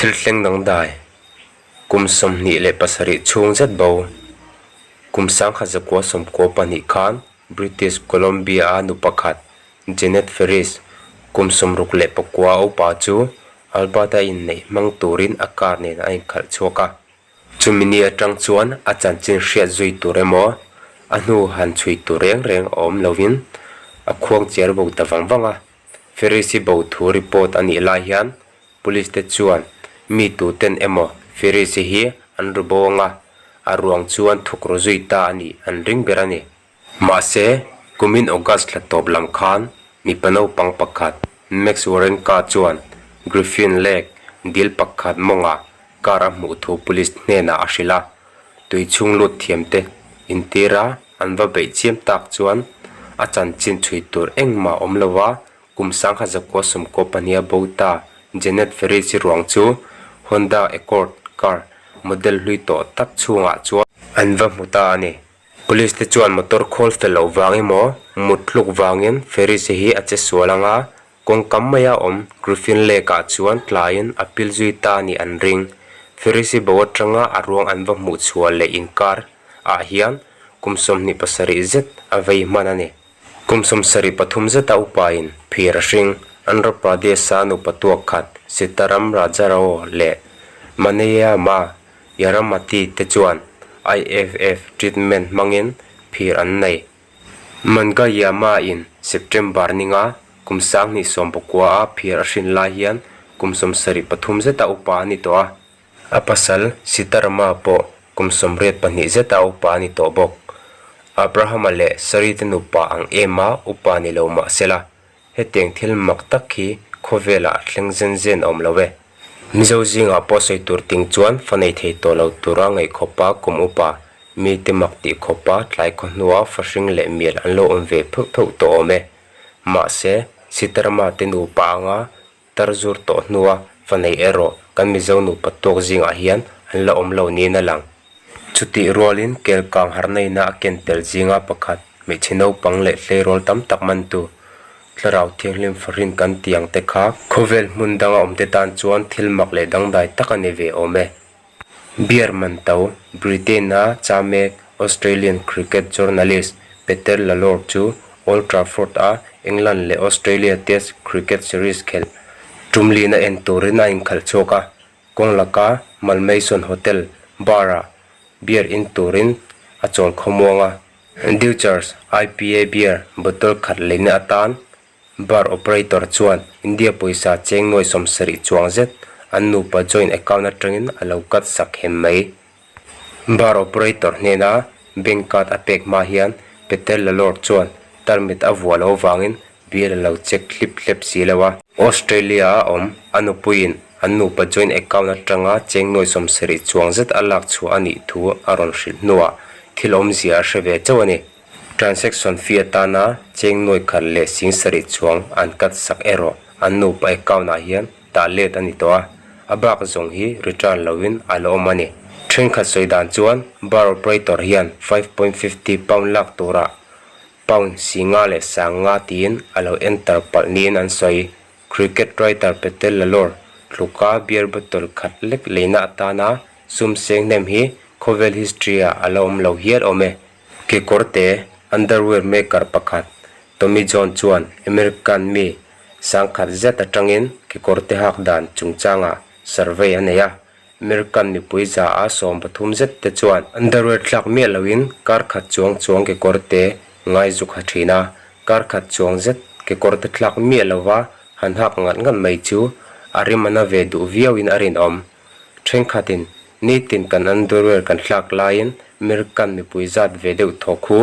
Thil thleng dangdai, kum 27 chhung zet bo, kum 1992 khan British Columbia-a nu pakhat Janet Ferris, kum 69 a upa chu Alberta inneih hmang turin a car nen a inkhalh chhuak a. Chumi ni atang chuan a chanchin hriat zui tur emaw, a hnu han chhui tur reng reng a awm lovin a khuang chiar bo ta vang vang a. Ferris-i bo thu report a nih lai hian Police te chuan mi tuten emaw Ferris-i hi an ru bo anga a ruang chu an thuk ru zui ta a nih an ring ber a ni. Mahse, kumin August thla tawp lam khan mipa naupang pakhat Max Warenka chuan Griffin Lake dil pakhat mawngah car a hmuh thu police hnenah a hrilh a, tui chhung lut thiamte intira an va beih chiam tak chuan a chanchin chhui tur engmah awm lo a, kum 1992 a bo ta Janet Ferris-i ruang chu Honda Accord car model hlui tawh tak chhungah chuan an va hmu ta a ni. Police te chuan motor khawl fel loh vang emaw mut hluk vangin Ferris-i hi a che sual ang a, Kawngkam maia awm Griffin Lake-ah chuan tlaiin a pil zui ta a nih an ring. Ferris-i bo atanga a ruang an va hmuh chhuah leh inkar ah hian kum 27 zet a vei hman a ni. Kum 73 zeta upain phir a hring Andhra Pradesh-a nupa tuak khat Sitaram Rajarao leh Maneyama Yaramati te chuan IFF treatment hmangin phir an nei. Mangayama-in September ninga kum 2019 a phir a hrin lai hian kum 73 zeta upa a ni tawh a. A pasal Sitarama pawh kum 82 zeta upa a ni tawh bawk. Abrahama leh Sarite nupa ang ema upa ni lo mah sela, hetiang thil mak tak hi khawvelah a thleng zen zen a awm lo e. Mizo zingah pawh sawi tur ting chuan fa nei thei tawh lo tura ngaih khawpa kum upa Mite mak tih khawpa tlai khaw hnua fahring leh mial an lo awm ve pheuh pheuh tawh awm e. Mahse, Sitarama te nupa anga tar zur tawh hnua fa nei erawh kan Mizo nupa tuak zingah hian an la awm lo niin a lang. Chutih rualin kelkang harnaina a ken tel zinga pakhat hmeichhe naupang leh hleirawl tam tak mantu Thlarau Thianghlim fahrin kan tih ang te kha khawvel hmun danga awmte tan chuan thil mak leh dangdai tak a ni ve awm e. Beer man to, Britain-a chamek Australian cricket journalist Peter Lalor chu Old Trafford-a England leh Australia Test cricket series khelh tum lina en turin a inkhalh chhuak a, kawng laka Malmaison Hotel bar-ah beer in turin a chawl khawmuang a. Deuchars IPA beer bottle khat leina atan Bar operator chuan India pawisa cheng nuai 70 chuang zet an nupa joint account atangin a lo cut sak hem mai. Bar operator hnena bank card a pek hma hian Peter Lalor chuan tarmit a vuah loh avangin bill a lo check hlip hlep si lo a. Australia a awm a nupuiin an nupa joint account atanga cheng nuai 70 chuang zet a lak chhuah a nih thu a rawn hrilh hnuah thil awmzia a hre ve chauh a ni. Transaction fee atana cheng nuai khat leh 70 chuang an cut sak erawh an nupa account ah hian dah let a ni tawh a, a bak zawng hi return loin a la awm a ni. Thenkhat sawi dan chuan bar operator hian 5.50 pound lak turah pound 50 leh 50 tiin a lo enter palh niin an sawi. Cricket writer Peter Lalor tluka beer bottle khat lek leina atana sum seng hnem hi khawvel history ah a la awm lo hial awm e. Kekawrte underwear maker pakhat Tommy John chuan American mi 1000 zet atangin kekawrte hak dan chungchangah survey a nei a. American mipui 130 zet te chuan underwear thlak miah loin kar khat chuang chuang kekawrte ngai zuk ha thin a, kar khat chuang zet kekawrte thlak miah lova han hak ngat ngat mai chu a rim a na ve duh viauin a rinawm. Thenkhatin nitin kan underwear kan thlak laiin American mipui zat ve deuh thaw khu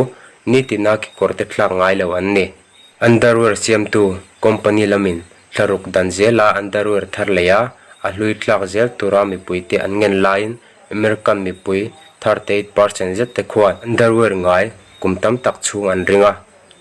nitina kekawrte thlak ngai lo an ni. Underwear siamtu company lamin thlaruk dan zela underwear thar lei a, a hlui tlak zel tura mipuite an ngen laiin American mipui 38% zet te khuan underwear ngai kum tam tak chhung an ring a,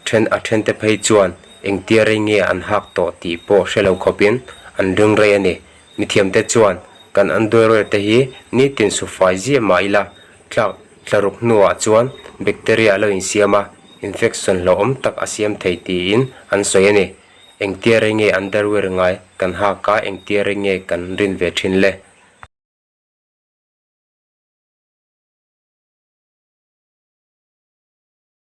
then a thente phei chuan engtia rei nge an hak tawh tih pawh hre lo khawpin an ring rei a ni. Mithiamte chuan kan underwear te hi nitin sufai ziah mah ila, tlak tlaruk hnuah chuan bacteria a lo insiam a, infection hlauhawm tak a siam thei tiin an sawi a ni. Engtia rei nge underwear ngai kan hak a, engtia rei nge kan rin ve thin le?